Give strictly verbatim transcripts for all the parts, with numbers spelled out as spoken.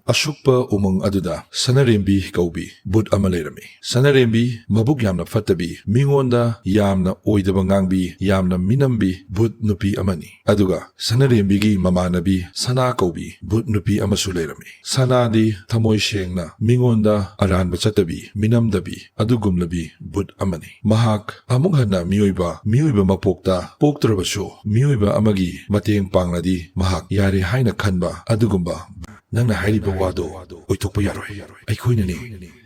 ꯑꯁꯨꯛꯄ ꯎꯃꯪ ꯑꯗꯨꯗ ꯁꯅꯔꯦꯝꯕꯤ ꯀꯧꯕꯤ ꯚꯨꯠ ꯑꯃ ꯂꯩꯔꯝꯃꯤ꯫ ꯁꯅꯔꯦꯝꯕꯤ ꯃꯕꯨꯛ ꯌꯥꯝꯅ ꯐꯠꯇꯕꯤ, ꯃꯤꯉꯣꯟꯗ ꯌꯥꯝꯅ ꯑꯣꯏꯗꯕ ꯉꯥꯡꯕꯤ, ꯌꯥꯝꯅ ꯃꯤꯅꯝꯕꯤ ꯚꯨꯠ ꯅꯨꯄꯤ ꯑꯃꯅꯤ꯫ ꯑꯗꯨꯒ ꯁꯅꯔꯦꯝꯕꯤꯒꯤ ꯃꯃꯥꯟꯅꯕꯤ ꯁꯅꯥ ꯀꯧꯕꯤ ꯚꯨꯠ ꯅꯨꯄꯤ ꯑꯃꯁꯨ ꯂꯩꯔꯝꯃꯤ꯫ ꯁꯅꯥꯗꯤ ꯊꯃꯣꯏ ꯁꯦꯡꯅ ꯃꯤꯉꯣꯟꯗ ꯑꯔꯥꯟꯕ ꯆꯠꯇꯕꯤ, ꯃꯤꯅꯝꯗꯕꯤ, ꯑꯗꯨꯒꯨꯝꯂꯕꯤ ꯚꯨꯠ ꯑꯃꯅꯤ꯫ ꯃꯍꯥꯛ ꯑꯃꯨꯛ ꯍꯟꯅ ꯃꯤꯑꯣꯏꯕ, ꯃꯤꯑꯣꯏꯕ ꯃꯄꯣꯛꯇ ꯄꯣꯛꯇ꯭ꯔꯕꯁꯨ, ꯃꯤꯑꯣꯏꯕ ꯑꯃꯒꯤ ꯃꯇꯦꯡ ꯄꯥꯡꯂꯗꯤ ꯃꯍꯥꯛ ꯌꯥꯔꯦ ꯍꯥꯏꯅ ꯈꯟꯕ ꯑꯗꯨꯒꯨꯝꯕ꯫ ꯅꯪꯅ ꯍꯥꯏꯔꯤꯕ ꯋꯥꯗꯣ ꯑꯣꯏꯊꯣꯛꯄ ꯌꯥꯔꯣꯏ꯫ ꯑꯩꯈꯣꯏꯅꯅꯦ,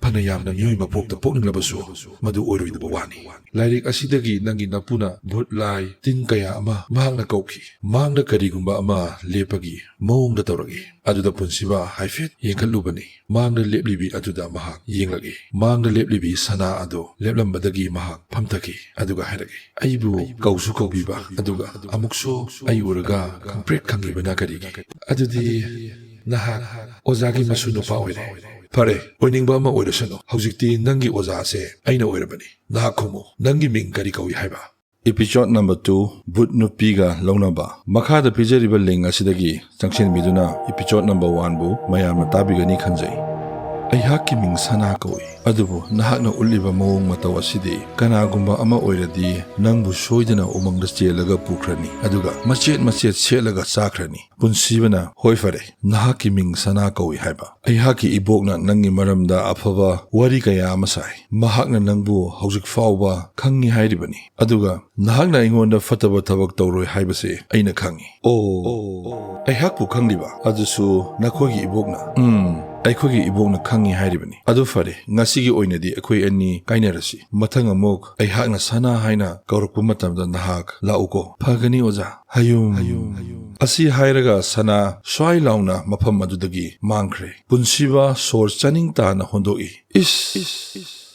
ꯐꯅ ꯌꯥꯝꯅ ꯃꯤꯑꯣꯏ ꯃꯄꯣꯛꯇ ꯄꯣꯛꯅꯤꯡꯂꯕꯁꯨ, ꯃꯗꯨ ꯑꯣꯏꯔꯣꯏꯗꯕ ꯋꯥꯅꯤ꯫ ꯂꯥꯏꯔꯤꯛ ꯑꯁꯤꯗꯒꯤ ꯅꯪꯒꯤ ꯅꯄꯨꯅ ꯚꯨꯠ, ꯂꯥꯏ, ꯇꯤꯟ ꯀꯌꯥ ꯑꯃ ꯃꯍꯥꯛꯅ ꯀꯧꯈꯤ꯫ ꯃꯥꯡꯗ ꯀꯔꯤꯒꯨꯝꯕ ꯑꯃ ꯂꯦꯞꯄꯒꯤ ꯃꯑꯣꯡꯗ ꯇꯧꯔꯛꯏ꯫ ꯑꯗꯨꯗ ꯄꯨꯟꯁꯤꯕ ꯍꯥꯏꯐꯦꯠ ꯌꯦꯡꯈꯠꯂꯨꯕꯅꯤ꯫ ꯃꯥꯡꯗ ꯂꯦꯞꯂꯤꯕꯤ ꯑꯗꯨꯗ ꯃꯍꯥꯛ ꯌꯦꯡꯂꯛꯏ꯫ ꯃꯥꯡꯗ ꯂꯦꯞꯂꯤꯕꯤ ꯁꯅꯥ ꯑꯗꯨ ꯂꯦꯞꯂꯝꯕꯗꯒꯤ ꯃꯍꯥꯛ ꯐꯝꯊꯈꯤ꯫ ꯑꯗꯨꯒ ꯍꯥꯏꯔꯛꯏ, "ꯑꯩꯕꯨ ꯀꯧꯁꯨ ꯀꯧꯕꯤꯕ, ꯑꯗꯨꯒ ꯑꯃꯨꯛꯁꯨ ꯑꯩ ꯎꯔꯒ ꯈꯪꯄ꯭ꯔꯦꯛ ꯈꯪꯉꯤꯕꯅ ꯀꯔꯤꯒꯤ? ꯑꯗꯨꯗꯤ ꯅꯍꯥꯛ ꯑꯣꯖꯥꯒꯤ ꯃꯁꯨ ꯅꯨꯄꯥ ꯑꯣꯏꯔꯦ꯫ ꯐꯔꯦ, ꯑꯣꯏꯅꯤꯡꯕ ꯑꯃ ꯑꯣꯏꯔꯁꯅꯨ꯫ ꯍꯧꯖꯤꯛꯇꯤ ꯅꯪꯒꯤ ꯑꯣꯖꯥꯁꯦ ꯑꯩꯅ ꯑꯣꯏꯔꯕꯅꯤ꯫ ꯅꯍꯥꯛ ꯈꯨꯝꯃꯨ, ꯅꯪꯒꯤ ꯃꯤꯡ ꯀꯔꯤ ꯀꯧꯏ ꯍꯥꯏꯕ?" Episode number two, ꯚꯨꯠ ꯅꯨꯄꯤꯒ ꯂꯧꯅꯕ꯫ ꯃꯈꯥꯗ ꯄꯤꯖꯔꯤꯕ link ꯑꯁꯤꯗꯒꯤ ꯆꯪꯁꯤꯟꯕꯤꯗꯨꯅ episode number one ꯕꯨ ꯃꯌꯥꯝꯅ ꯇꯥꯕꯤꯒꯅꯤ ꯈꯟꯖꯩ꯫ ꯑꯩꯍꯥꯛꯀꯤ ꯃꯤꯡ ꯁꯅꯥ ꯀꯧꯏ, ꯑꯗꯨꯕꯨ ꯅꯍꯥꯛꯅ ꯎꯠꯂꯤꯕ ꯃꯑꯣꯡ ꯃꯇꯧ ꯑꯁꯤꯗꯤ ꯀꯅꯥꯒꯨꯝꯕ ꯑꯃ ꯑꯣꯏꯔꯗꯤ ꯅꯪꯕꯨ ꯁꯣꯏꯗꯅ ꯎꯃꯪꯗ ꯆꯦꯜꯂꯒ ꯄꯨꯈ꯭ꯔꯅꯤ, ꯑꯗꯨꯒ ꯃꯆꯦꯠ ꯃꯆꯦꯠ ꯁꯦꯠꯂꯒ ꯆꯥꯈ꯭ꯔꯅꯤ꯫ ꯄꯨꯟꯁꯤꯕꯅ, "ꯍꯣꯏ, ꯐꯔꯦ, ꯅꯍꯥꯛꯀꯤ ꯃꯤꯡ ꯁꯅꯥ ꯀꯧꯏ ꯍꯥꯏꯕ꯫ ꯑꯩꯍꯥꯛꯀꯤ ꯏꯕꯣꯛꯅ ꯅꯪꯒꯤ ꯃꯔꯝꯗ ꯑꯐꯕ ꯋꯥꯔꯤ ꯀꯌꯥ ꯑꯃ ꯁꯥꯏ꯫ ꯃꯍꯥꯛꯅ ꯅꯪꯕꯨ ꯍꯧꯖꯤꯛ ꯐꯥꯎꯕ ꯈꯪꯉꯤ ꯍꯥꯏꯔꯤꯕꯅꯤ꯫ ꯑꯗꯨꯒ ꯅꯍꯥꯛꯅ ꯑꯩꯉꯣꯟꯗ ꯐꯠꯇꯕ ꯊꯕꯛ ꯇꯧꯔꯣꯏ ꯍꯥꯏꯕꯁꯦ ꯑꯩꯅ ꯈꯪꯉꯤ꯫" "ꯑꯣ, ꯑꯩꯍꯥꯛꯄꯨ ꯈꯪꯂꯤꯕ? ꯑꯗꯨꯁꯨ ꯅꯈꯣꯏꯒꯤ ꯏꯕꯣꯛꯅ?" "ꯎꯝ, ꯑꯩꯈꯣꯏꯒꯤ ꯏꯕꯣꯛꯅ ꯈꯪꯉꯤ ꯍꯥꯏꯔꯤꯕꯅꯤ꯫" "ꯑꯗꯨ ꯐꯔꯦ, ꯉꯁꯤꯒꯤ ꯑꯣꯏꯅꯗꯤ ꯑꯩꯈꯣꯏ ꯑꯅꯤ ꯀꯥꯏꯅꯔꯁꯤ꯫ ꯃꯊꯪ ꯑꯃꯨꯛ ꯑꯩꯍꯥꯛꯅ ꯁꯅꯥ ꯍꯥꯏꯅ ꯀꯧꯔꯛꯄ ꯃꯇꯝꯗ ꯅꯍꯥꯛ ꯂꯥꯛꯎꯀꯣ꯫" "ꯐꯒꯅꯤ, ꯑꯣꯖꯥ꯫" "ꯍꯌꯨꯝ꯫" ꯑꯁꯤ ꯍꯥꯏꯔꯒ ꯁꯅꯥ ꯁ꯭ꯋꯥꯏ ꯂꯥꯎꯅ ꯃꯐꯝ ꯑꯗꯨꯗꯒꯤ ꯃꯥꯡꯈ꯭ꯔꯦ꯫ ꯄꯨꯟꯁꯤꯕ ꯁꯣꯔ ꯆꯥꯅꯤꯡ ꯇꯥꯅ ꯍꯣꯟꯗꯣꯛꯏ꯫ "ꯏꯁ,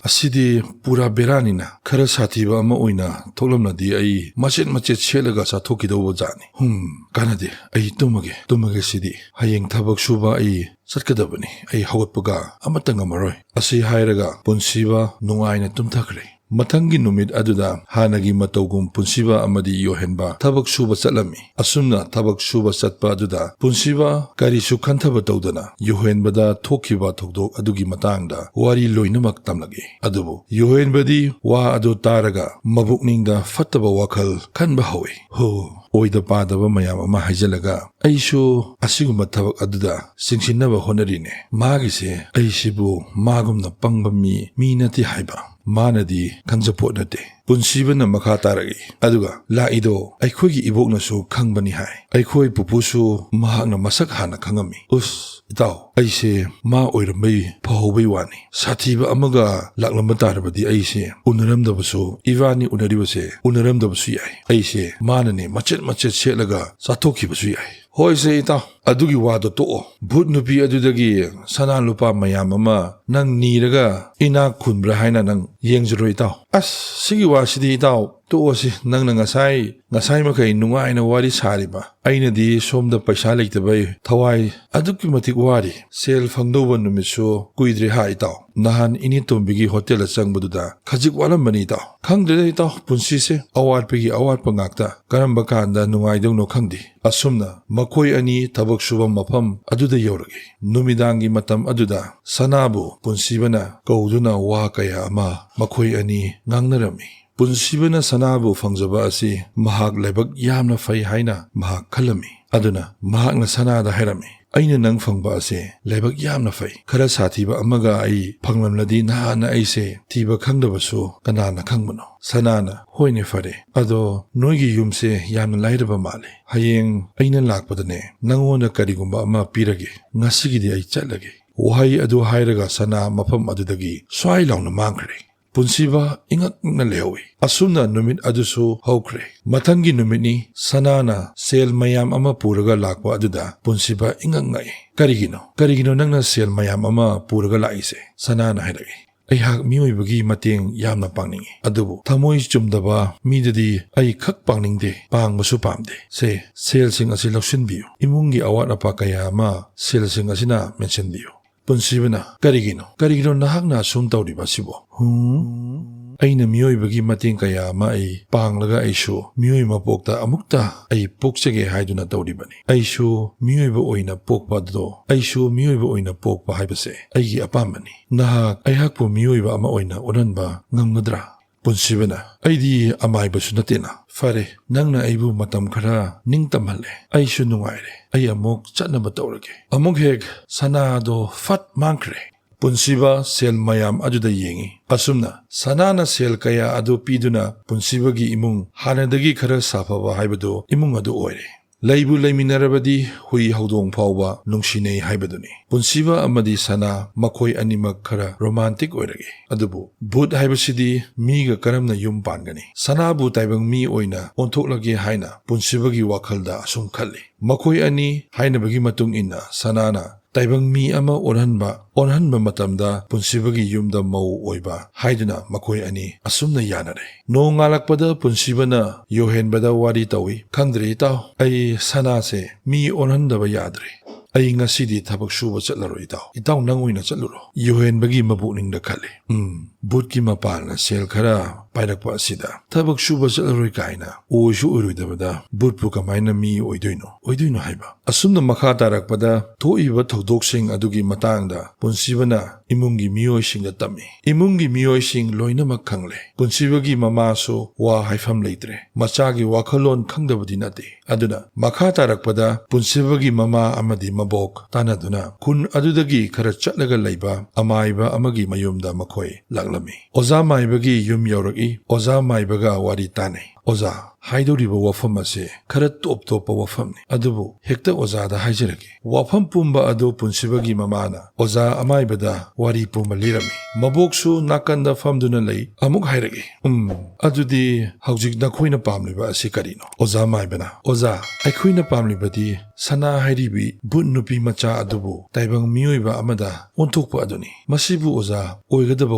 ꯑꯁꯤꯗꯤ ꯄꯨꯔꯥ ꯕꯦꯔꯥꯅꯤꯅ꯫ ꯈꯔ ꯁꯥꯊꯤꯕ ꯑꯃ ꯑꯣꯏꯅ ꯊꯣꯛꯂꯝꯂꯗꯤ ꯑꯩ ꯃꯆꯦꯠ ꯃꯆꯦꯠ ꯁꯦꯠꯂꯒ ꯆꯥꯊꯣꯛꯈꯤꯗꯧꯕ ꯖꯥꯠꯅꯤ꯫ ꯍꯨꯝ, ꯀꯥꯟꯅꯗꯦ꯫ ꯑꯩ ꯇꯨꯝꯃꯒꯦ, ꯇꯨꯝꯃꯒꯦ ꯁꯤꯗꯤ꯫ ꯍꯌꯦꯡ ꯊꯕꯛ ꯁꯨꯕ ꯑꯩ ꯆꯠꯀꯗꯕꯅꯤ꯫ ꯑꯩ ꯍꯧꯒꯠꯄꯒ ꯑꯃꯠꯇ ꯉꯝꯃꯔꯣꯏ꯫" ꯑꯁꯤ ꯍꯥꯏꯔꯒ ꯄꯨꯟꯁꯤꯕ ꯅꯨꯡꯉꯥꯏꯅ ꯇꯨꯝꯊꯈ꯭ꯔꯦ꯫ ꯃꯊꯪꯒꯤ ꯅꯨꯃꯤꯠ ꯑꯗꯨꯗ ꯍꯥꯟꯅꯒꯤ ꯃꯇꯧꯒꯨꯝ ꯄꯨꯟꯁꯤꯕ ꯑꯃꯗꯤ ꯌꯣꯍꯦꯟꯕ ꯊꯕꯛ ꯁꯨꯕ ꯆꯠꯂꯝꯃꯤ꯫ ꯑꯁꯨꯝꯅ ꯊꯕꯛ ꯁꯨꯕ ꯆꯠꯄ ꯑꯗꯨꯗ ꯄꯨꯟꯁꯤꯕ ꯀꯔꯤꯁꯨ ꯈꯟꯊꯕ ꯇꯧꯗꯅ ꯌꯣꯍꯦꯟꯕꯗ ꯊꯣꯛꯈꯤꯕ ꯊꯧꯗꯣꯛ ꯑꯗꯨꯒꯤ ꯃꯇꯥꯡꯗ ꯋꯥꯔꯤ ꯂꯣꯏꯅꯃꯛ ꯇꯝꯂꯛꯏ꯫ ꯑꯗꯨꯕꯨ ꯌꯣꯍꯦꯟꯕꯗꯤ ꯋꯥ ꯑꯗꯨ ꯇꯥꯔꯒ ꯃꯕꯨꯛꯅꯤꯡꯗ ꯐꯠꯇꯕ ꯋꯥꯈꯜ ꯈꯟꯕ ꯍꯧꯏ꯫ "ꯍꯣ, ꯑꯣꯏꯗ ꯄꯥꯗꯕ ꯃꯌꯥꯝ ꯑꯃ ꯍꯥꯏꯖꯤꯜꯂꯒ ꯑꯩꯁꯨ ꯑꯁꯤꯒꯨꯝꯕ ꯊꯕꯛ ꯑꯗꯨꯗ ꯆꯤꯡꯁꯤꯟꯅꯕ ꯍꯣꯠꯅꯔꯤꯅꯦ꯫ ꯃꯥꯒꯤꯁꯦ ꯑꯩꯁꯤꯕꯨ ꯃꯥꯒꯨꯝꯅ ꯄꯪꯕ ꯃꯤ, ꯃꯤ ꯅꯠꯇꯦ ꯍꯥꯏꯕ ꯃꯥꯅꯗꯤ ꯈꯪꯖꯄꯣꯠ ꯅꯠꯇꯦ"꯫ ꯄꯨꯟꯁꯤꯕꯅ ꯃꯈꯥ ꯇꯥꯔꯛꯏ꯫ ꯑꯗꯨꯒ ꯂꯥꯛꯏꯗꯣ ꯑꯩꯈꯣꯏꯒꯤ ꯏꯕꯣꯛꯅꯁꯨ ꯈꯪꯕꯅꯤ ꯍꯥꯏ꯫ ꯑꯩꯈꯣꯏ ꯄꯨꯄꯨꯁꯨ ꯃꯍꯥꯛꯅ ꯃꯁꯛ ꯍꯥꯟꯅ ꯈꯪꯉꯝꯃꯤ꯫ "ꯎꯁ, ꯏꯇꯥꯎ, ꯑꯩꯁꯦ ꯃꯥ ꯑꯣꯏꯔꯝꯕꯩ ꯐꯍꯧꯕꯩ ꯋꯥꯅꯤ꯫ ꯁꯥꯊꯤꯕ ꯑꯃꯒ ꯂꯥꯛꯂꯝꯕ ꯇꯥꯔꯕꯗꯤ ꯑꯩꯁꯦ ꯎꯅꯔꯝꯗꯕꯁꯨ, ꯏꯕꯥꯅꯤ ꯎꯅꯔꯤꯕꯁꯦ ꯎꯅꯔꯝꯗꯕꯁꯨ ꯌꯥꯏ꯫ ꯑꯩꯁꯦ ꯃꯥꯅꯅꯦ ꯃꯆꯦꯠ ꯃꯆꯦꯠ ꯁꯦꯠꯂꯒ ꯆꯥꯊꯣꯛꯈꯤꯕꯁꯨ ꯌꯥꯏ"꯫ "ꯍꯣꯏꯁꯦ ꯏꯇꯥꯎ, ꯑꯗꯨꯒꯤ ꯋꯥꯗꯣ ꯇꯣꯛꯑꯣ꯫ ꯚꯨꯠ ꯅꯨꯄꯤ ꯑꯗꯨꯗꯒꯤ ꯁꯅꯥ ꯂꯨꯄꯥ ꯃꯌꯥꯝ ꯑꯃ ꯅꯪ ꯅꯤꯔꯒ ꯏꯅꯥꯛ ꯈꯨꯟꯕ꯭ꯔꯥ ꯍꯥꯏꯅ ꯅꯪ ꯌꯦꯡꯖꯔꯣ ꯏꯇꯥꯎ"꯫ "ꯑꯁ, ꯁꯤꯒꯤ ꯋꯥꯁꯤꯗꯤ ꯏꯇꯥꯎ ꯇꯣꯛꯑꯁꯤ꯫ ꯅꯪꯅ ꯉꯁꯥꯏ, ꯉꯁꯥꯏ ꯃꯈꯩ ꯅꯨꯡꯉꯥꯏꯅ ꯋꯥꯔꯤ ꯁꯥꯔꯤꯕ, ꯑꯩꯅꯗꯤ ꯁꯣꯝꯗ ꯄꯩꯁꯥ ꯂꯩꯇꯕꯩ ꯊꯋꯥꯏ ꯑꯗꯨꯛꯀꯤ ꯃꯇꯤꯛ ꯋꯥꯔꯤ꯫ ꯁꯦꯜ ꯐꯪꯗꯧꯕ ꯅꯨꯃꯤꯠꯁꯨ ꯀꯨꯏꯗ꯭ꯔꯦ ꯍꯥ ꯏꯇꯥꯎ꯫ ꯅꯍꯥꯟ ꯏꯅꯦꯇꯣꯝꯕꯤꯒꯤ ꯍꯣꯇꯦꯜꯗ ꯆꯪꯕꯗꯨꯗ ꯈꯖꯤꯛ ꯋꯥꯠꯂꯝꯕꯅꯤ ꯏꯇꯥꯎ꯫ ꯈꯪꯗ꯭ꯔꯦꯗ ꯏꯇꯥꯎ, ꯄꯨꯟꯁꯤꯁꯦ ꯑꯋꯥꯠꯄꯒꯤ ꯑꯋꯥꯠꯄ ꯉꯥꯛꯇ꯫ ꯀꯔꯝꯕ ꯀꯥꯟꯗ ꯅꯨꯡꯉꯥꯏꯗꯧꯅꯣ ꯈꯪꯗꯦ"꯫ ꯑꯁꯨꯝꯅ ꯃꯈꯣꯏ ꯑꯅꯤ ꯊꯕꯛ ꯁꯨꯕ ꯃꯐꯝ ꯑꯗꯨꯗ ꯌꯧꯔꯛꯏ꯫ ꯅꯨꯃꯤꯗꯥꯡꯒꯤ ꯃꯇꯝ ꯑꯗꯨꯗ ꯁꯅꯥꯕꯨ ꯄꯨꯟꯁꯤꯕꯅ ꯀꯧꯗꯨꯅ ꯋꯥ ꯀꯌꯥ ꯑꯃ ꯃꯈꯣꯏ ꯑꯅꯤ ꯉꯥꯡꯅꯔꯝꯃꯤ꯫ ꯄꯨꯟꯁꯤꯕꯅ ꯁꯅꯥꯕꯨ ꯐꯪꯖꯕ ꯑꯁꯤ ꯃꯍꯥꯛ ꯂꯥꯏꯕꯛ ꯌꯥꯝꯅ ꯐꯩ ꯍꯥꯏꯅ ꯃꯍꯥꯛ ꯈꯜꯂꯝꯃꯤ꯫ ꯑꯗꯨꯅ ꯃꯍꯥꯛꯅ ꯁꯅꯥꯗ ꯍꯥꯏꯔꯝꯃꯤ, "ꯑꯩꯅ ꯅꯪ ꯐꯪꯕ ꯑꯁꯤ ꯂꯥꯏꯕꯛ ꯌꯥꯝꯅ ꯐꯩ꯫ ꯈꯔ ꯁꯥꯊꯤꯕ ꯑꯃꯒ ꯑꯩ ꯐꯪꯂꯝꯂꯗꯤ ꯅꯍꯥꯟꯅ ꯑꯩꯁꯦ ꯊꯤꯕ ꯈꯪꯗꯕꯁꯨ ꯀꯅꯥꯅ ꯈꯪꯕꯅꯣ?" ꯁꯅꯥꯅ, "ꯍꯣꯏꯅꯦ, ꯐꯔꯦ꯫ ꯑꯗꯣ ꯅꯣꯏꯒꯤ ꯌꯨꯝꯁꯦ ꯌꯥꯝꯅ ꯂꯥꯏꯔꯕ ꯃꯥꯜꯂꯦ꯫ ꯍꯌꯦꯡ ꯑꯩꯅ ꯂꯥꯛꯄꯗꯅꯦ ꯅꯪꯉꯣꯟꯗ ꯀꯔꯤꯒꯨꯝꯕ ꯑꯃ ꯄꯤꯔꯒꯦ꯫ ꯉꯁꯤꯒꯤꯗꯤ ꯑꯩ ꯆꯠꯂꯒꯦ"꯫ ꯋꯥꯍꯩ ꯑꯗꯨ ꯍꯥꯏꯔꯒ ꯁꯅꯥ ꯃꯐꯝ ꯑꯗꯨꯗꯒꯤ ꯁ꯭ꯋꯥꯏ ꯂꯥꯎꯅ ꯃꯥꯡꯈ꯭ꯔꯦ꯫ ꯄꯨꯟꯁꯤꯕ ꯏꯉꯛ ꯉꯛꯅ ꯂꯩꯍꯧꯏ꯫ ꯑꯁꯨꯝꯅ ꯅꯨꯃꯤꯠ ꯑꯗꯨꯁꯨ ꯍꯧꯈ꯭ꯔꯦ꯫ ꯃꯊꯪꯒꯤ ꯅꯨꯃꯤꯠꯅꯤ꯫ ꯁꯅꯥꯅ ꯁꯦꯜ ꯃꯌꯥꯝ ꯑꯃ ꯄꯨꯔꯒ ꯂꯥꯛꯄ ꯑꯗꯨꯗ ꯄꯨꯟꯁꯤꯕ ꯏꯉꯛ ꯉꯛꯏ꯫ "ꯀꯔꯤꯒꯤꯅꯣ? ꯀꯔꯤꯒꯤꯅꯣ ꯅꯪꯅ ꯁꯦꯜ ꯃꯌꯥꯝ ꯑꯃ ꯄꯨꯔꯒ ꯂꯥꯛꯏꯁꯦ?" ꯁꯅꯥꯅ ꯍꯥꯏꯔꯛꯏ꯫ "ꯑꯩꯍꯥꯛ ꯃꯤꯑꯣꯏꯕꯒꯤ ꯃꯇꯦꯡ ꯌꯥꯝꯅ ꯄꯥꯡꯅꯤꯡꯏ, ꯑꯗꯨꯕꯨ ꯊꯃꯣꯏ ꯆꯨꯝꯗꯕ ꯃꯤꯗꯗꯤ ꯑꯩ ꯈꯛ ꯄꯥꯡꯅꯤꯡꯗꯦ, ꯄꯥꯡꯕꯁꯨ ꯄꯥꯝꯗꯦ꯫ ꯁꯦ, ꯁꯦꯜꯁꯤꯡ ꯑꯁꯤ ꯂꯧꯁꯤꯟꯕꯤꯌꯨ꯫ ꯏꯃꯨꯡꯒꯤ ꯑꯋꯥꯠ ꯑꯄꯥ ꯀꯌꯥ ꯑꯃ ꯁꯦꯜꯁꯤꯡ ꯑꯁꯤꯅ ꯃꯦꯟꯁꯤꯟꯕꯤꯌꯨ"꯫ ꯄꯨꯟꯁꯤꯕꯅ, "ꯀꯔꯤꯒꯤꯅꯣ? ꯀꯔꯤꯒꯤꯅꯣ ꯅꯍꯥꯛꯅ ꯑꯁꯨꯝ ꯇꯧꯔꯤꯕ ꯑꯁꯤꯕꯣ?" "ꯍꯨꯝ?" ꯑꯩꯅ ꯃꯤꯑꯣꯏꯕꯒꯤ ꯃꯇꯦꯡ ꯀꯌꯥ ꯑꯃ ꯑꯩ ꯄꯥꯡꯂꯒ ꯑꯩꯁꯨ ꯃꯤꯑꯣꯏ ꯃꯄꯣꯛꯇ ꯑꯃꯨꯛꯇ ꯑꯩ ꯄꯣꯛꯆꯒꯦ ꯍꯥꯏꯗꯨꯅ ꯇꯧꯔꯤꯕꯅꯤ꯫ ꯑꯩꯁꯨ ꯃꯤꯑꯣꯏꯕ ꯑꯣꯏꯅ ꯄꯣꯛꯄ ꯑꯗꯣ, ꯑꯩꯁꯨ ꯃꯤꯑꯣꯏꯕ ꯑꯣꯏꯅ ꯄꯣꯛꯄ ꯍꯥꯏꯕꯁꯦ ꯑꯩꯒꯤ ꯑꯄꯥꯝꯕꯅꯤ꯫ ꯅꯍꯥꯛ ꯑꯩꯍꯥꯛꯄꯨ ꯃꯤꯑꯣꯏꯕ ꯑꯃ ꯑꯣꯏꯅ ꯑꯣꯜꯍꯟꯕ ꯉꯝꯒꯗ꯭ꯔꯥ?" ꯄꯨꯟꯁꯤꯕꯅ, "ꯑꯩꯗꯤ ꯑꯃꯥꯏꯕꯁꯨ ꯅꯠꯇꯦꯅ꯫ ꯐꯔꯦ, ꯅꯪꯅ ꯑꯩꯕꯨ ꯃꯇꯝ ꯈꯔ ꯅꯤꯡꯇꯝꯍꯜꯂꯦ꯫ ꯑꯩꯁꯨ ꯅꯨꯡꯉꯥꯏꯔꯦ꯫ ꯑꯩ ꯑꯃꯨꯛ ꯆꯠꯅꯕ ꯇꯧꯔꯒꯦ꯫" ꯑꯃꯨꯛ ꯍꯦꯛ ꯁꯅꯥꯗꯣ ꯐꯠ ꯃꯥꯡꯈ꯭ꯔꯦ꯫ ꯄꯨꯟꯁꯤꯕ ꯁꯦꯜ ꯃꯌꯥꯝ ꯑꯗꯨꯗ ꯌꯦꯡꯉꯤ꯫ ꯑꯁꯨꯝꯅ ꯁꯅꯥꯅ ꯁꯦꯜ ꯀꯌꯥ ꯑꯗꯨ ꯄꯤꯗꯨꯅ ꯄꯨꯟꯁꯤꯕꯒꯤ ꯏꯃꯨꯡ ꯍꯥꯟꯅꯗꯒꯤ ꯈꯔ ꯁꯥꯐꯕ ꯍꯥꯏꯕꯗꯨ ꯏꯃꯨꯡ ꯑꯗꯨ ꯑꯣꯏꯔꯦ꯫ ꯂꯩꯕꯨ ꯂꯩꯃꯤꯟꯅꯔꯕꯗꯤ ꯍꯨꯏ ꯍꯧꯗꯣꯡ ꯐꯥꯎꯕ ꯅꯨꯡꯁꯤꯅꯩ ꯍꯥꯏꯕꯗꯨꯅꯤ꯫ ꯄꯨꯟꯁꯤꯕ ꯑꯃꯗꯤ ꯁꯅꯥ ꯃꯈꯣꯏ ꯑꯅꯤꯃꯛ ꯈꯔ ꯔꯣꯃꯥꯟꯇꯤꯛ ꯑꯣꯏꯔꯛꯏ꯫ ꯑꯗꯨꯕꯨ ꯚꯨꯠ ꯍꯥꯏꯕꯁꯤꯗꯤ ꯃꯤꯒ ꯀꯔꯝꯅ ꯌꯨꯝ ꯄꯥꯟꯒꯅꯤ? ꯁꯅꯥꯕꯨ ꯇꯥꯏꯕꯪ ꯃꯤ ꯑꯣꯏꯅ ꯑꯣꯟꯊꯣꯛꯂꯒꯦ ꯍꯥꯏꯅ ꯄꯨꯟꯁꯤꯕꯒꯤ ꯋꯥꯈꯜꯗ ꯑꯁꯨꯝ ꯈꯜꯂꯤ꯫ ꯃꯈꯣꯏ ꯑꯅꯤ ꯍꯥꯏꯅꯕꯒꯤ ꯃꯇꯨꯡ ꯏꯟꯅ ꯁꯅꯥꯅ ꯇꯥꯏꯕꯪ ꯃꯤ ꯑꯃ ꯑꯣꯟꯍꯟꯕ, ꯑꯣꯟꯍꯟꯕ ꯃꯇꯝꯗ ꯄꯨꯟꯁꯤꯕꯒꯤ ꯌꯨꯝꯗ ꯃꯧ ꯑꯣꯏꯕ ꯍꯥꯏꯗꯨꯅ ꯃꯈꯣꯏ ꯑꯅꯤ ꯑꯁꯨꯝꯅ ꯌꯥꯅꯔꯦ꯫ ꯅꯣꯡꯉꯥꯜꯂꯛꯄꯗ ꯄꯨꯟꯁꯤꯕꯅ ꯌꯣꯍꯦꯟꯕꯗ ꯋꯥꯔꯤ ꯇꯧꯏ, "ꯈꯪꯗ꯭ꯔꯦ ꯏꯇꯥꯎ, ꯑꯩ ꯁꯅꯥꯁꯦ ꯃꯤ ꯑꯣꯟꯍꯟꯗꯕ ꯌꯥꯗ꯭ꯔꯦ꯫ ꯑꯩ ꯉꯁꯤꯗꯤ ꯊꯕꯛ ꯁꯨꯕ ꯆꯠꯂꯔꯣꯏ ꯏꯇꯥꯎ꯫ ꯏꯇꯥꯎ ꯅꯪ ꯑꯣꯏꯅ ꯆꯠꯂꯨꯔꯣ꯫" ꯌꯣꯍꯦꯟꯕꯒꯤ ꯃꯄꯨꯛꯅꯤꯡꯗ ꯈꯜꯂꯤ, "ꯎꯝ, ꯚꯨꯠꯀꯤ ꯃꯄꯥꯜꯅ ꯁꯦꯜ ꯈꯔ ꯄꯥꯏꯔꯛꯄ ꯑꯁꯤꯗ ꯊꯕꯛ ꯁꯨꯕ ꯆꯠꯂꯔꯣꯏ ꯀꯥꯏꯅ ꯑꯣꯏꯁꯨ ꯑꯣꯏꯔꯣꯏꯗꯕꯗ ꯚꯨꯠꯄꯨ ꯀꯃꯥꯏꯅ ꯃꯤ ꯑꯣꯏꯗꯣꯏꯅꯣ, ꯑꯣꯏꯗꯣꯏꯅꯣ ꯍꯥꯏꯕ?" ꯑꯁꯨꯝꯅ ꯃꯈꯥ ꯇꯥꯔꯛꯄꯗ ꯊꯣꯛꯏꯕ ꯊꯧꯗꯣꯛꯁꯤꯡ ꯑꯗꯨꯒꯤ ꯃꯇꯥꯡꯗ ꯄꯨꯟꯁꯤꯕꯅ ꯏꯃꯨꯡꯒꯤ ꯃꯤꯑꯣꯏꯁꯤꯡꯗ ꯇꯝꯃꯤ꯫ ꯏꯃꯨꯡꯒꯤ ꯃꯤꯑꯣꯏꯁꯤꯡ ꯂꯣꯏꯅꯃꯛ ꯈꯪꯂꯦ꯫ ꯄꯨꯟꯁꯤꯕꯒꯤ ꯃꯃꯥꯁꯨ ꯋꯥ ꯍꯥꯏꯐꯝ ꯂꯩꯇ꯭ꯔꯦ꯫ ꯃꯆꯥꯒꯤ ꯋꯥꯈꯜꯂꯣꯟ ꯈꯪꯗꯕꯗꯤ ꯅꯠꯇꯦ꯫ ꯑꯗꯨꯅ ꯃꯈꯥ ꯇꯥꯔꯛꯄꯗ ꯄꯨꯟꯁꯤꯕꯒꯤ ꯃꯃꯥ ꯑꯃꯗꯤ ꯃꯕꯣꯛ ꯇꯥꯟꯅꯗꯨꯅ ꯈꯨꯟ ꯑꯗꯨꯗꯒꯤ ꯈꯔ ꯆꯠꯂꯒ ꯂꯩꯕ ꯑꯃꯥꯏꯕ ꯑꯃꯒꯤ ꯃꯌꯨꯝꯗ ꯃꯈꯣꯏ ꯂꯥꯛꯂꯝꯃꯤ꯫ ꯑꯣꯖꯥ ꯃꯥꯏꯕꯒꯤ ꯌꯨꯝ ꯌꯧꯔꯛꯏ꯫ ꯑꯣꯖꯥ ꯃꯥꯏꯕꯒ ꯋꯥꯔꯤ ꯇꯥꯅꯩ꯫ "ꯑꯣꯖꯥ, ꯍꯥꯏꯗꯧꯔꯤꯕ ꯋꯥꯐꯝ ꯑꯁꯦ ꯈꯔ ꯇꯣꯞ ꯇꯣꯞꯄ ꯋꯥꯐꯝꯅꯤ꯫ ꯑꯗꯨꯕꯨ ꯍꯦꯛꯇ ꯑꯣꯖꯥꯗ ꯍꯥꯏꯖꯔꯒꯦ꯫" ꯋꯥꯐꯝ ꯄꯨꯝꯕ ꯑꯗꯨ ꯄꯨꯟꯁꯤꯕꯒꯤ ꯃꯃꯥꯅ ꯑꯣꯖꯥ ꯑꯃꯥꯏꯕꯗ ꯋꯥꯔꯤ ꯄꯨꯝꯕ ꯂꯤꯔꯝꯃꯤ꯫ ꯃꯕꯣꯛꯁꯨ ꯅꯥꯀꯟꯗ ꯐꯝꯗꯨꯅ ꯂꯩ꯫ ꯑꯃꯨꯛ ꯍꯥꯏꯔꯛꯏ, "ꯎꯝ, ꯑꯗꯨꯗꯤ ꯍꯧꯖꯤꯛ ꯅꯈꯣꯏꯅ ꯄꯥꯝꯂꯤꯕ ꯑꯁꯤ ꯀꯔꯤꯅꯣ?" ꯑꯣꯖꯥ ꯃꯥꯏꯕꯅ, "ꯑꯣꯖꯥ, ꯑꯩꯈꯣꯏꯅ ꯄꯥꯝꯂꯤꯕꯗꯤ ꯁꯅꯥ ꯍꯥꯏꯔꯤꯕꯤ ꯚꯨꯠ ꯅꯨꯄꯤ ꯃꯆꯥ ꯑꯗꯨꯕꯨ ꯇꯥꯏꯕꯪ ꯃꯤꯑꯣꯏꯕ ꯑꯃꯗ ꯑꯣꯟꯊꯣꯛꯄ ꯑꯗꯨꯅꯤ꯫ ꯃꯁꯤꯕꯨ ꯑꯣꯖꯥ ꯑꯣꯏꯒꯗꯕ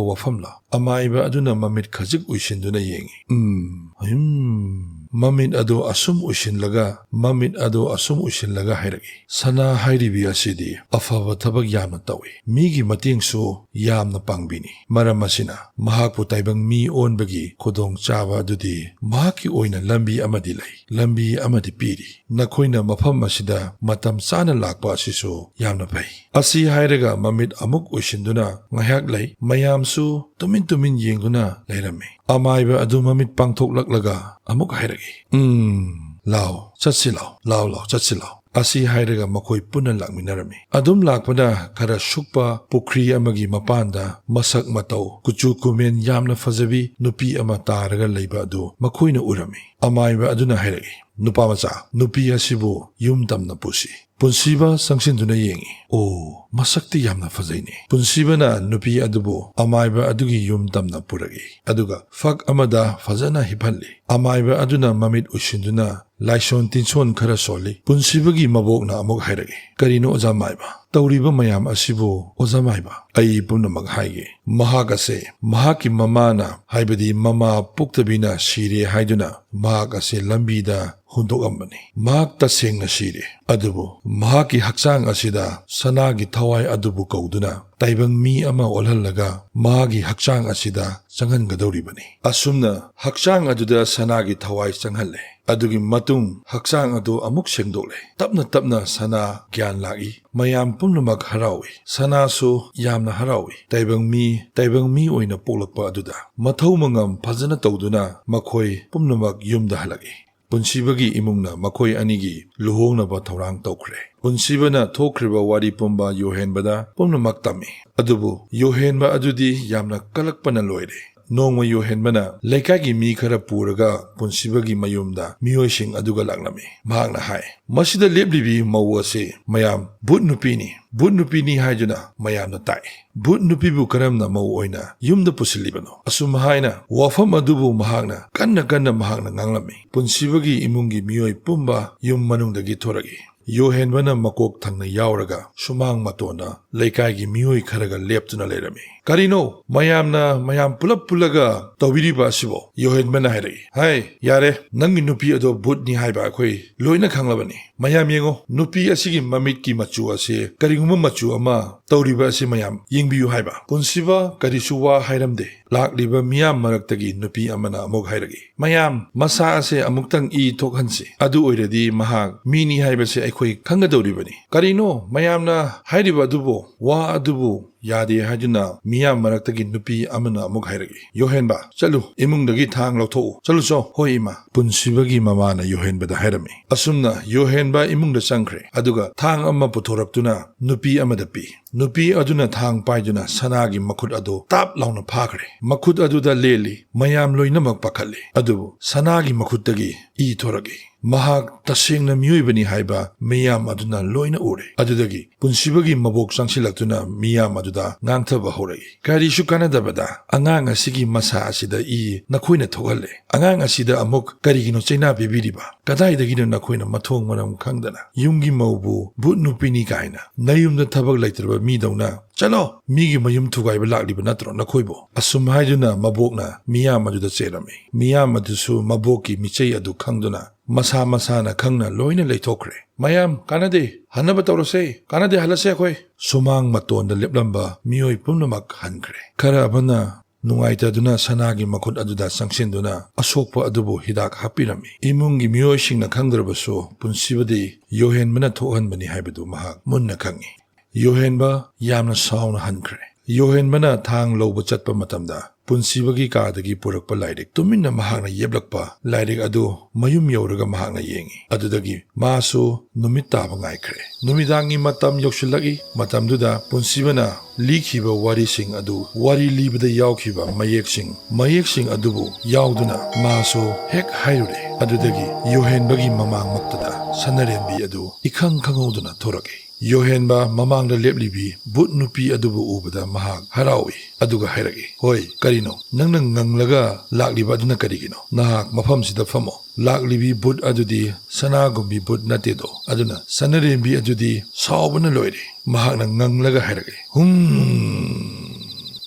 ꯋꯥꯐꯝꯂꯣ?" ꯑꯃꯥꯏꯕ ꯑꯗꯨꯅ ꯃꯃꯤꯠ ꯈꯖꯤꯛ ꯎꯏꯁꯤꯟꯗꯨꯅ ꯌꯦꯡꯏ꯫ "ꯎꯝ, ꯍꯝ, ꯃꯃꯤꯠ ꯑꯗꯨ ꯑꯁꯨꯝ ꯎꯏꯁꯤꯜꯂꯒ, ꯃꯃꯤꯠ ꯑꯗꯨ ꯑꯁꯨꯝ ꯎꯏꯁꯤꯜꯂꯒ ꯍꯥꯏꯔꯛꯏ, "ꯁꯅꯥ ꯍꯥꯏꯔꯤꯕꯤ ꯑꯁꯤꯗꯤ ꯑꯐꯕ ꯊꯕꯛ ꯌꯥꯝꯅ ꯇꯧꯏ, ꯃꯤꯒꯤ ꯃꯇꯦꯡꯁꯨ ꯌꯥꯝꯅ ꯄꯥꯡꯕꯤꯅꯤ꯫ ꯃꯔꯝ ꯑꯁꯤꯅ ꯃꯍꯥꯛꯄꯨ ꯇꯥꯏꯕꯪ ꯃꯤ ꯑꯣꯟꯕꯒꯤ ꯈꯨꯗꯣꯡꯆꯥꯕ ꯑꯗꯨꯗꯤ ꯃꯍꯥꯛꯀꯤ ꯑꯣꯏꯅ ꯂꯝꯕꯤ ꯑꯃꯗꯤ ꯂꯩ, ꯂꯝꯕꯤ ꯑꯃꯗꯤ ꯄꯤꯔꯤ꯫ ꯅꯈꯣꯏꯅ ꯃꯐꯝ ꯑꯁꯤꯗ ꯃꯇꯝ ꯆꯥꯅ ꯂꯥꯛꯄ ꯑꯁꯤꯁꯨ ꯌꯥꯝꯅ ꯐꯩ"꯫ ꯑꯁꯤ ꯍꯥꯏꯔꯒ ꯃꯃꯤꯠ ꯑꯃꯨꯛ ꯎꯏꯁꯤꯟꯗꯨꯅ ꯉꯥꯏꯍꯥꯛ ꯂꯩ꯫ ꯃꯌꯥꯝꯁꯨ ꯇꯨꯃꯤꯟ ꯇꯨꯃꯤꯟ ꯌꯦꯡꯗꯨꯅ ꯂꯩꯔꯝꯃꯤ꯫ ꯑꯃꯥꯏꯕ ꯑꯗꯨ ꯃꯃꯤꯠ ꯄꯥꯡꯊꯣꯛꯂꯛꯂꯒ ꯑꯃꯨꯛ ꯍꯥꯏꯔꯛꯏ, "ꯎꯝ, ꯂꯥꯎ, ꯆꯠꯁꯤ ꯂꯥꯎ, ꯂꯥꯎ, ꯂꯥꯎ, ꯆꯠꯁꯤ ꯂꯥꯎ"꯫ ꯑꯁꯤ ꯍꯥꯏꯔꯒ ꯃꯈꯣꯏ ꯄꯨꯟꯅ ꯂꯥꯛꯃꯤꯟꯅꯔꯝꯃꯤ꯫ ꯑꯗꯨꯝ ꯂꯥꯛꯄꯅ ꯈꯔ ꯁꯨꯛꯄ ꯄꯨꯈ꯭ꯔꯤ ꯑꯃꯒꯤ ꯃꯄꯥꯟꯗ ꯃꯁꯛ ꯃꯇꯧ, ꯀꯨꯆꯨ ꯀꯨꯃꯦꯟ ꯌꯥꯝꯅ ꯐꯖꯕꯤ ꯅꯨꯄꯤ ꯑꯃ ꯇꯥꯔꯒ ꯂꯩꯕ ꯑꯗꯨ ꯃꯈꯣꯏꯅ ꯎꯔꯝꯃꯤ꯫ ꯑꯃꯥꯏꯕ ꯑꯗꯨꯅ ꯍꯥꯏꯔꯛꯏ, "ꯅꯨꯄꯥ ꯃꯆꯥ, ꯅꯨꯄꯤ ꯑꯁꯤꯕꯨ ꯌꯨꯝ ꯇꯝꯅ ꯄꯨꯁꯤ"꯫ ꯄꯨꯟꯁꯤꯕ ꯆꯪꯁꯤꯟꯗꯨꯅ ꯌꯦꯡꯏ꯫ "ꯑꯣ, ꯃꯁꯛꯇꯤ ꯌꯥꯝꯅ ꯐꯖꯩꯅꯦ"꯫ ꯄꯨꯟꯁꯤꯕꯅ ꯅꯨꯄꯤ ꯑꯗꯨꯕꯨ ꯑꯃꯥꯏꯕ ꯑꯗꯨꯒꯤ ꯌꯨꯝ ꯇꯝꯅ ꯄꯨꯔꯛꯏ, ꯑꯗꯨꯒ ꯐꯛ ꯑꯃꯗ ꯐꯖꯅ ꯍꯤꯞꯍꯜꯂꯤ꯫ ꯑꯃꯥꯏꯕ ꯑꯗꯨꯅ ꯃꯃꯤꯠ ꯎꯏꯁꯤꯟꯗꯨꯅ ꯂꯥꯏꯁꯣꯟ ꯇꯤꯟꯁꯣꯟ ꯈꯔ ꯁꯣꯜꯂꯤ꯫ ꯄꯨꯟꯁꯤꯕꯒꯤ ꯃꯕꯣꯛꯅ ꯑꯃꯨꯛ ꯍꯥꯏꯔꯛꯏ, "ꯀꯔꯤꯅꯣ ꯑꯣꯖꯥ ꯃꯥꯏꯕ? ꯇꯧꯔꯤꯕ ꯃꯌꯥꯝ ꯑꯁꯤꯕꯨ ꯑꯣꯖꯥ ꯃꯥꯏꯕ?" "ꯑꯩ ꯄꯨꯝꯅꯃꯛ ꯍꯥꯏꯒꯦ꯫ ꯃꯍꯥꯛ ꯑꯁꯦ ꯃꯍꯥꯛꯀꯤ ꯃꯃꯥꯅ, ꯍꯥꯏꯕꯗꯤ ꯃꯃꯥ ꯄꯣꯛꯇꯕꯤꯅ ꯁꯤꯔꯦ ꯍꯥꯏꯗꯨꯅ ꯃꯍꯥꯛ ꯑꯁꯦ ꯂꯝꯕꯤꯗ ꯍꯨꯟꯗꯣꯛꯑꯝꯕꯅꯤ꯫ ꯃꯍꯥꯛ ꯇꯁꯦꯡꯅ ꯁꯤꯔꯦ, ꯑꯗꯨꯕꯨ ꯃꯍꯥꯛꯀꯤ ꯍꯛꯆꯥꯡ ꯑꯁꯤꯗ ꯁꯅꯥꯒꯤ ꯊꯋꯥꯏ ꯑꯗꯨꯕꯨ ꯀꯧꯗꯨꯅ ꯇꯥꯏꯕꯪ ꯃꯤ ꯑꯃ ꯑꯣꯜꯍꯜꯂꯒ ꯃꯍꯥꯛꯀꯤ ꯍꯛꯆꯥꯡ ꯑꯁꯤꯗ ꯆꯪꯍꯟꯒꯗꯧꯔꯤꯕꯅꯤ"꯫ ꯑꯁꯨꯝꯅ ꯍꯛꯆꯥꯡ ꯑꯗꯨꯗ ꯁꯅꯥꯒꯤ ꯊꯋꯥꯏ ꯆꯪꯍꯜꯂꯦ꯫ ꯑꯗꯨꯒꯤ ꯃꯇꯨꯡ ꯍꯛꯆꯥꯡ ꯑꯗꯨ ꯑꯃꯨꯛ ꯁꯦꯡꯗꯣꯛꯂꯦ꯫ ꯇꯞꯅ ꯇꯞꯅ ꯁꯅꯥ ꯒ꯭ꯌꯥꯟ ꯂꯥꯛꯏ꯫ ꯃꯌꯥꯝ ꯄꯨꯝꯅꯃꯛ ꯍꯔꯥꯎꯏ꯫ ꯁꯅꯥꯁꯨ ꯌꯥꯝꯅ ꯍꯔꯥꯎꯏ꯫ ꯇꯥꯏꯕꯪ ꯃꯤ, ꯇꯥꯏꯕꯪ ꯃꯤ ꯑꯣꯏꯅ ꯄꯣꯛꯂꯛꯄ ꯑꯗꯨꯗ ꯃꯊꯧ ꯃꯉꯝ ꯐꯖꯅ ꯇꯧꯗꯨꯅ ꯃꯈꯣꯏ ꯄꯨꯝꯅꯃꯛ ꯌꯨꯝꯗ ꯍꯜꯂꯛꯏ꯫ ꯄꯨꯟꯁꯤꯕꯒꯤ ꯏꯃꯨꯡꯅ ꯃꯈꯣꯏ ꯑꯅꯤꯒꯤ ꯂꯨꯍꯣꯡꯅꯕ ꯊꯧꯔꯥꯡ ꯇꯧꯈ꯭ꯔꯦ꯫ ꯄꯨꯟꯁꯤꯕꯅ ꯊꯣꯛꯈ꯭ꯔꯤꯕ ꯋꯥꯔꯤ ꯄꯨꯝꯕ ꯌꯣꯍꯦꯟꯕꯗ ꯄꯨꯝꯅꯃꯛ ꯇꯝꯃꯤ꯫ ꯑꯗꯨꯕꯨ ꯌꯣꯍꯦꯟꯕ ꯑꯗꯨꯗꯤ ꯌꯥꯝꯅ ꯀꯜꯂꯛꯄꯅ ꯂꯣꯏꯔꯦ꯫ ꯅꯣꯡꯃ ꯌꯣꯍꯦꯟꯕꯅ ꯂꯩꯀꯥꯏꯒꯤ ꯃꯤ ꯈꯔ ꯄꯨꯔꯒ ꯄꯨꯟꯁꯤꯕꯒꯤ ꯃꯌꯨꯝꯗ ꯃꯤꯑꯣꯏꯁꯤꯡ ꯑꯗꯨꯒ ꯂꯥꯛꯂꯝꯃꯤ꯫ ꯃꯍꯥꯛꯅ ꯍꯥꯏ, "ꯃꯁꯤꯗ ꯂꯦꯞꯂꯤꯕꯤ ꯃꯧ ꯑꯁꯤ ꯃꯌꯥꯝ ꯚꯨꯠ ꯅꯨꯄꯤꯅꯤ, ꯚꯨꯠ ꯅꯨꯄꯤꯅꯤ" ꯍꯥꯏꯗꯨꯅ ꯃꯌꯥꯝꯅ ꯇꯥꯛꯏ꯫ "ꯚꯨꯠ ꯅꯨꯄꯤꯕꯨ ꯀꯔꯝꯅ ꯃꯧ ꯑꯣꯏꯅ ꯌꯨꯝꯗ ꯄꯨꯁꯤꯜꯂꯤꯕꯅꯣ?" ꯑꯁꯨꯝ ꯍꯥꯏꯅ ꯋꯥꯐꯝ ꯑꯗꯨꯕꯨ ꯃꯍꯥꯛꯅ ꯀꯟꯅ ꯀꯟꯅ ꯃꯍꯥꯛꯅ ꯉꯥꯡꯂꯝꯃꯤ꯫ ꯄꯨꯟꯁꯤꯕꯒꯤ ꯏꯃꯨꯡꯒꯤ ꯃꯤꯑꯣꯏ ꯄꯨꯝꯕ ꯌꯨꯝ ꯃꯅꯨꯡꯗꯒꯤ ꯊꯣꯔꯛꯏ꯫ ꯌꯣꯍꯦꯟꯕꯅ ꯃꯀꯣꯛ ꯊꯪꯅ ꯌꯥꯎꯔꯒ ꯁꯨꯃꯥꯡ ꯃꯇꯣꯟꯗ ꯂꯩꯀꯥꯏꯒꯤ ꯃꯤꯑꯣꯏ ꯈꯔꯒ ꯂꯦꯞꯇꯨꯅ ꯂꯩꯔꯝꯃꯤ꯫ "ꯀꯔꯤꯅꯣ ꯃꯌꯥꯝꯅ, ꯃꯌꯥꯝ ꯄꯨꯂꯞ ꯄꯨꯜꯂꯒ ꯇꯧꯕꯤꯔꯤꯕ ꯑꯁꯤꯕꯣ?" ꯌꯣꯍꯦꯟꯕꯅ ꯍꯥꯏꯔꯛꯏ꯫ "ꯍꯥꯏ, ꯌꯥꯔꯦ, ꯅꯪꯒꯤ ꯅꯨꯄꯤ ꯑꯗꯣ ꯚꯨꯠꯅꯤ ꯍꯥꯏꯕ ꯑꯩꯈꯣꯏ ꯂꯣꯏꯅ ꯈꯪꯂꯕꯅꯤ꯫ ꯃꯌꯥꯝ ꯌꯦꯡꯉꯣ, ꯅꯨꯄꯤ ꯑꯁꯤꯒꯤ ꯃꯃꯤꯠꯀꯤ ꯃꯆꯨ ꯑꯁꯤ ꯀꯔꯤꯒꯨꯝꯕ ꯃꯆꯨ ꯑꯃ ꯇꯧꯔꯤꯕ ꯑꯁꯤ ꯃꯌꯥꯝ ꯌꯦꯡꯕꯤꯌꯨ" ꯍꯥꯏꯕ꯫ ꯄꯨꯟꯁꯤꯕ ꯀꯔꯤꯁꯨ ꯋꯥ ꯍꯥꯏꯔꯝꯗꯦ꯫ ꯂꯥꯛꯂꯤꯕ ꯃꯤꯌꯥꯝ ꯃꯔꯛꯇꯒꯤ ꯅꯨꯄꯤ ꯑꯃꯅ ꯑꯃꯨꯛ ꯍꯥꯏꯔꯛꯏ, "ꯃꯌꯥꯝ, ꯃꯁꯥ ꯑꯁꯦ ꯑꯃꯨꯛꯇꯪ ꯏ ꯊꯣꯛꯍꯟꯁꯤ꯫ ꯑꯗꯨ ꯑꯣꯏꯔꯗꯤ ꯃꯍꯥꯛ ꯃꯤꯅꯤ ꯍꯥꯏꯕꯁꯦ ꯑꯩꯈꯣꯏ ꯈꯪꯒꯗꯧꯔꯤꯕꯅꯤ꯫" "ꯀꯔꯤꯅꯣ ꯃꯌꯥꯝꯅ ꯍꯥꯏꯔꯤꯕ ꯑꯗꯨꯕꯨ?" "ꯋꯥ ꯑꯗꯨꯕꯨ ꯌꯥꯗꯦ" ꯍꯥꯏꯗꯨꯅ ꯃꯤꯌꯥꯝ ꯃꯔꯛꯇꯒꯤ ꯅꯨꯄꯤ ꯑꯃꯅ ꯑꯃꯨꯛ ꯍꯥꯏꯔꯛꯏ, "ꯌꯣꯍꯦꯟꯕ, ꯆꯠꯂꯨ, ꯏꯃꯨꯡꯗꯒꯤ ꯊꯥꯡ ꯂꯧꯊꯣꯛꯎ꯫ ꯆꯠꯂꯨ ꯆꯣ꯫" "ꯍꯣꯏ ꯏꯃꯥ꯫" ꯄꯨꯟꯁꯤꯕꯒꯤ ꯃꯃꯥꯅ ꯌꯣꯍꯦꯟꯕꯗ ꯍꯥꯏꯔꯝꯃꯤ꯫ ꯑꯁꯨꯝꯅ ꯌꯣꯍꯦꯟꯕ ꯏꯃꯨꯡꯗ ꯆꯪꯈ꯭ꯔꯦ, ꯑꯗꯨꯒ ꯊꯥꯡ ꯑꯃ ꯄꯨꯊꯣꯔꯛꯇꯨꯅ ꯅꯨꯄꯤ ꯑꯃꯗ ꯄꯤ꯫ ꯅꯨꯄꯤ ꯑꯗꯨꯅ ꯊꯥꯡ ꯄꯥꯏꯗꯨꯅ ꯁꯅꯥꯒꯤ ꯃꯈꯨꯠ ꯑꯗꯨ ꯇꯥꯞ ꯂꯥꯎꯅ ꯐꯥꯈ꯭ꯔꯦ꯫ ꯃꯈꯨꯠ ꯑꯗꯨꯗ ꯂꯦꯜꯂꯤ꯫ ꯃꯌꯥꯝ ꯂꯣꯏꯅꯃꯛ ꯄꯥꯈꯠꯂꯤ꯫ ꯑꯗꯨꯕꯨ ꯁꯅꯥꯒꯤ ꯃꯈꯨꯠꯇꯒꯤ ꯏ ꯊꯣꯔꯛꯏ꯫ ꯃꯍꯥꯛ ꯇꯁꯦꯡꯅ ꯃꯤꯑꯣꯏꯕꯅꯤ ꯍꯥꯏꯕ ꯃꯤꯌꯥꯝ ꯑꯗꯨꯅ ꯂꯣꯏꯅ ꯎꯔꯦ꯫ ꯑꯗꯨꯗꯒꯤ ꯄꯨꯟꯁꯤꯕꯒꯤ ꯃꯕꯣꯛ ꯆꯪꯁꯤꯜꯂꯛꯇꯨꯅ ꯃꯤꯌꯥꯝ ꯑꯗꯨꯗ ꯉꯥꯡꯊꯕ ꯍꯧꯔꯛꯏ, "ꯀꯔꯤꯁꯨ ꯀꯥꯟꯅꯗꯕꯗ ꯑꯉꯥꯡ ꯑꯁꯤꯒꯤ ꯃꯁꯥ ꯑꯁꯤꯗ ꯏ ꯅꯈꯣꯏꯅ ꯊꯣꯛꯍꯜꯂꯦ꯫ ꯑꯉꯥꯡ ꯑꯁꯤꯗ ꯑꯃꯨꯛ ꯀꯔꯤꯒꯤꯅꯣ ꯆꯩꯅꯥ ꯄꯤꯕꯤꯔꯤꯕ? ꯀꯗꯥꯏꯗꯒꯤꯅꯣ ꯅꯈꯣꯏꯅ ꯃꯊꯣꯡ ꯃꯔꯝ ꯈꯪꯗꯅ ꯌꯨꯝꯒꯤ ꯃꯧꯕꯨ ꯚꯨꯠ ꯅꯨꯄꯤꯅꯤ ꯀꯥꯏꯅ ꯅꯌꯨꯝꯗ ꯊꯕꯛ ꯂꯩꯇ꯭ꯔꯕ ꯃꯤꯗꯧꯅ ꯆꯠꯂꯣ, ꯃꯤꯒꯤ ꯃꯌꯨꯝ ꯊꯨꯒꯥꯏꯕ ꯂꯥꯛꯂꯤꯕ ꯅꯠꯇ꯭ꯔꯣ ꯅꯈꯣꯏꯕꯨ?" ꯑꯁꯨꯝ ꯍꯥꯏꯗꯨꯅ ꯃꯕꯣꯛꯅ ꯃꯤꯌꯥꯝ ꯑꯗꯨꯗ ꯆꯦꯜꯂꯝꯃꯤ꯫ ꯃꯤꯌꯥꯝ ꯑꯗꯨꯁꯨ ꯃꯕꯣꯛꯀꯤ ꯃꯤꯆꯩ ꯑꯗꯨ ꯈꯪꯗꯨꯅ ꯃꯁꯥ ꯃꯁꯥꯅ ꯈꯪꯅ ꯂꯣꯏꯅ ꯂꯩꯊꯣꯛꯈ꯭ꯔꯦ꯫ "ꯃꯌꯥꯝ, ꯀꯥꯟꯅꯗꯦ, ꯍꯟꯅꯕ ꯇꯧꯔꯁꯦ, ꯀꯥꯟꯅꯗꯦ, ꯍꯜꯂꯁꯦ ꯑꯩꯈꯣꯏ꯫" ꯁꯨꯃꯥꯡ ꯃꯇꯣꯟꯗ ꯂꯦꯞꯂꯝꯕ ꯃꯤꯑꯣꯏ ꯄꯨꯝꯅꯃꯛ ꯍꯟꯈ꯭ꯔꯦ꯫ ꯈꯔ ꯑꯃꯅ ꯅꯨꯡꯉꯥꯏꯇꯗꯨꯅ ꯁꯅꯥꯒꯤ ꯃꯈꯨꯠ ꯑꯗꯨꯗ ꯆꯪꯁꯤꯟꯗꯨꯅ ꯑꯁꯣꯛꯄ ꯑꯗꯨꯕꯨ ꯍꯤꯗꯥꯛ ꯍꯥꯞꯄꯤꯔꯝꯃꯤ꯫ ꯏꯃꯨꯡꯒꯤ ꯃꯤꯑꯣꯏꯁꯤꯡꯅ ꯈꯪꯗ꯭ꯔꯕꯁꯨ ꯄꯨꯟꯁꯤꯕꯗꯤ ꯌꯣꯍꯦꯟꯕꯅ ꯊꯣꯛꯍꯟꯕꯅꯤ ꯍꯥꯏꯕꯗꯨ ꯃꯍꯥꯛ ꯃꯨꯟꯅ ꯈꯪꯏ꯫ ꯌꯣꯍꯦꯟꯕ ꯌꯥꯝꯅ ꯁꯥꯎꯅ ꯍꯟꯈ꯭ꯔꯦ꯫ ꯌꯣꯍꯦꯟꯕꯅ ꯊꯥꯡ ꯂꯧꯕ ꯆꯠꯄ ꯃꯇꯝꯗ ꯄꯨꯟꯁꯤꯕꯒꯤ ꯀꯥꯗꯒꯤ ꯄꯨꯔꯛꯄ ꯂꯥꯏꯔꯤꯛ, ꯇꯨꯃꯤꯟꯅ ꯃꯍꯥꯛꯅ ꯌꯦꯞꯂꯛꯄ ꯂꯥꯏꯔꯤꯛ ꯑꯗꯨ ꯃꯌꯨꯝ ꯌꯧꯔꯒ ꯃꯍꯥꯛꯅ ꯌꯦꯡꯏ꯫ ꯑꯗꯨꯗꯒꯤ ꯃꯥꯁꯨ ꯅꯨꯃꯤꯠ ꯇꯥꯕ ꯉꯥꯏꯈ꯭ꯔꯦ꯫ ꯅꯨꯃꯤꯗꯥꯡꯒꯤ ꯃꯇꯝ ꯌꯧꯁꯤꯜꯂꯛꯏ꯫ ꯃꯇꯝꯗꯨꯗ ꯄꯨꯟꯁꯤꯕꯅ ꯂꯤꯈꯤꯕ ꯋꯥꯔꯤꯁꯤꯡ ꯑꯗꯨ, ꯋꯥꯔꯤ ꯂꯤꯕꯗ ꯌꯥꯎꯈꯤꯕ ꯃꯌꯦꯛꯁꯤꯡ, ꯃꯌꯦꯛꯁꯤꯡ ꯑꯗꯨꯕꯨ ꯌꯥꯎꯗꯨꯅ ꯃꯥꯁꯨ ꯍꯦꯛ ꯍꯥꯏꯔꯨꯔꯦ꯫ ꯑꯗꯨꯗꯒꯤ ꯌꯣꯍꯦꯟꯕꯒꯤ ꯃꯃꯥꯡꯃꯛꯇꯗ ꯁꯅꯔꯦꯝꯕꯤ ꯑꯗꯨ ꯏꯈꯪ ꯈꯪꯍꯧꯗꯅ ꯊꯣꯔꯛꯏ꯫ ꯌꯣꯍꯦꯟꯕ ꯃꯃꯥꯡꯗ ꯂꯦꯞꯂꯤꯕꯤ ꯚꯨꯠ ꯅꯨꯄꯤ ꯑꯗꯨꯕꯨ ꯎꯕꯗ ꯃꯍꯥꯛ ꯍꯔꯥꯎꯏ꯫ ꯑꯗꯨꯒ ꯍꯥꯏꯔꯛꯏ, "ꯍꯣꯏ, ꯀꯔꯤꯅꯣ? ꯅꯪꯅ ꯉꯪꯂꯒ ꯂꯥꯛꯂꯤꯕ ꯑꯗꯨꯅ ꯀꯔꯤꯒꯤꯅꯣ? ꯅꯍꯥꯛ ꯃꯐꯝꯁꯤꯗ ꯐꯝꯃꯣ꯫ ꯂꯥꯛꯂꯤꯕꯤ ꯚꯨꯠ ꯑꯗꯨꯗꯤ ꯁꯅꯥꯒꯨꯝꯕꯤ ꯚꯨꯠ ꯅꯠꯇꯦꯗꯣ꯫ ꯑꯗꯨꯅ ꯁꯅꯔꯦꯝꯕꯤ ꯑꯗꯨꯗꯤ ꯁꯥꯎꯕꯅ ꯂꯣꯏꯔꯦ꯫ ꯃꯍꯥꯛꯅ ꯉꯪꯂꯒ ꯍꯥꯏꯔꯛꯑꯦ, "ꯍꯨꯝ,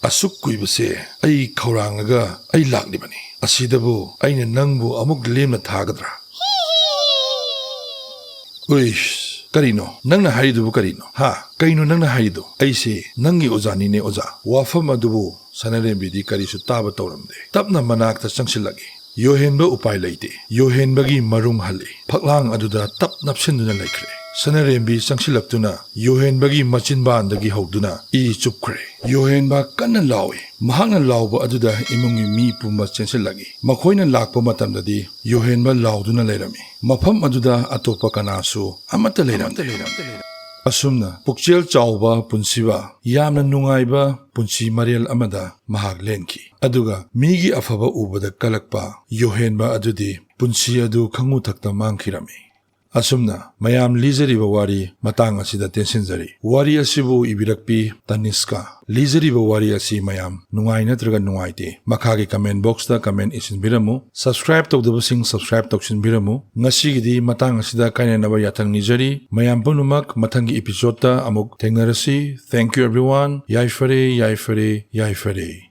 ꯑꯁꯨꯛ ꯀꯨꯏꯕꯁꯦ ꯑꯩ ꯈꯧꯔꯥꯡꯂꯒ ꯑꯩ ꯂꯥꯛꯂꯤꯕꯅꯤ꯫ ꯑꯁꯤꯗꯕꯨ ꯑꯩꯅ ꯅꯪꯕꯨ ꯑꯃꯨꯛ ꯂꯦꯝꯅ ꯊꯥꯒꯗ꯭ꯔꯥ?" "ꯎꯏꯁ, ꯀꯔꯤꯅꯣ ꯅꯪꯅ ꯍꯥꯏꯔꯤꯗꯨꯕꯨ? ꯀꯔꯤꯅꯣ? ꯍꯥ? ꯀꯩꯅꯣ ꯅꯪꯅ ꯍꯥꯏꯔꯤꯗꯣ? ꯑꯩꯁꯦ ꯅꯪꯒꯤ ꯑꯣꯖꯥꯅꯤꯅꯦ, ꯑꯣꯖꯥ!" ꯋꯥꯐꯝ ꯑꯗꯨꯕꯨ ꯁꯅꯔꯦꯝꯕꯤꯗꯤ ꯀꯔꯤꯁꯨ ꯇꯥꯕ ꯇꯧꯔꯝꯗꯦ꯫ ꯇꯞꯅ ꯃꯅꯥꯛꯇ ꯆꯪꯁꯤꯜꯂꯛꯏ꯫ ꯌꯣꯍꯦꯟꯕ ꯎꯄꯥꯏ ꯂꯩꯇꯦ꯫ ꯌꯣꯍꯦꯟꯕꯒꯤ ꯃꯔꯨꯡ ꯍꯜꯂꯛꯏ꯫ ꯐꯛꯂꯥꯡ ꯑꯗꯨꯗ ꯇꯞ ꯅꯞꯁꯤꯟꯗꯨꯅ ꯂꯩꯈ꯭ꯔꯦ꯫ ꯁꯅꯔꯦꯝꯕꯤ ꯆꯪꯁꯤꯜꯂꯛꯇꯨꯅ ꯌꯣꯍꯦꯟꯕꯒꯤ ꯃꯆꯤꯟꯕꯥꯟꯗꯒꯤ ꯍꯧꯗꯨꯅ ꯏ ꯆꯨꯞꯈ꯭ꯔꯦ꯫ ꯌꯣꯍꯦꯟꯕ ꯀꯟꯅ ꯂꯥꯎꯏ꯫ ꯃꯍꯥꯛꯅ ꯂꯥꯎꯕ ꯑꯗꯨꯗ ꯏꯃꯨꯡꯒꯤ ꯃꯤ ꯄꯨꯝꯕ ꯆꯦꯟꯁꯤꯜꯂꯛꯏ꯫ ꯃꯈꯣꯏꯅ ꯂꯥꯛꯄ ꯃꯇꯝꯗꯗꯤ ꯌꯣꯍꯦꯟꯕ ꯂꯥꯎꯗꯨꯅ ꯂꯩꯔꯝꯃꯤ꯫ ꯃꯐꯝ ꯑꯗꯨꯗ ꯑꯇꯣꯞꯄ ꯀꯅꯥꯁꯨ ꯑꯃꯠꯇ ꯂꯩꯔꯝꯗꯦ꯫ ꯑꯁꯨꯝꯅ ꯄꯨꯛꯆꯦꯜ ꯆꯥꯎꯕ ꯄꯨꯟꯁꯤꯕ, ꯌꯥꯝꯅ ꯅꯨꯡꯉꯥꯏꯕ ꯄꯨꯟꯁꯤ ꯃꯔꯦꯜ ꯑꯃꯗ ꯃꯍꯥꯛ ꯂꯦꯟꯈꯤ꯫ ꯑꯗꯨꯒ ꯃꯤꯒꯤ ꯑꯐꯕ ꯎꯕꯗ ꯀꯜꯂꯛꯄ ꯌꯣꯍꯦꯟꯕ ꯑꯗꯨꯗꯤ ꯄꯨꯟꯁꯤ ꯑꯗꯨ ꯈꯪꯉꯨꯊꯛꯇ ꯃꯥꯡꯈꯤꯔꯝꯃꯤ꯫ ꯑꯁꯨꯝꯅ ꯃꯌꯥꯝ, ꯂꯤꯖꯔꯤꯕ ꯋꯥꯔꯤ ꯃꯇꯥꯡ ꯑꯁꯤꯗ ꯇꯦꯟꯁꯤꯟꯖꯔꯤ꯫ ꯋꯥꯔꯤ ꯑꯁꯤꯕꯨ ꯏꯕꯤꯔꯛꯄꯤ ꯇꯅꯤꯁꯀꯥ꯫ ꯂꯤꯖꯔꯤꯕ ꯋꯥꯔꯤ ꯑꯁꯤ ꯃꯌꯥꯝ ꯅꯨꯡꯉꯥꯏ ꯅꯠꯇ꯭ꯔꯒ ꯅꯨꯡꯉꯥꯏꯇꯦ? ꯃꯈꯥꯒꯤ comment boxꯇ comment ꯏꯁꯤꯟꯕꯤꯔꯝꯃꯨ꯫ Subscribe ꯇꯧꯗꯕꯁꯤꯡ subscribe ꯇꯧꯁꯤꯟꯕꯤꯔꯝꯃꯨ꯫ ꯉꯁꯤꯒꯤꯗꯤ ꯃꯇꯥꯡ ꯑꯁꯤꯗ ꯀꯥꯏꯅꯅꯕ ꯌꯥꯊꯪ ꯅꯤꯖꯔꯤ꯫ ꯃꯌꯥꯝ ꯄꯨꯝꯅꯃꯛ ꯃꯊꯪꯒꯤ episodeꯇ ꯑꯃꯨꯛ ꯊꯦꯡꯅꯔꯁꯤ꯫ Thank you everyone. ꯌꯥꯏꯐꯔꯦ, ꯌꯥꯏꯐꯔꯦ, ꯌꯥꯏꯐꯔꯦ꯫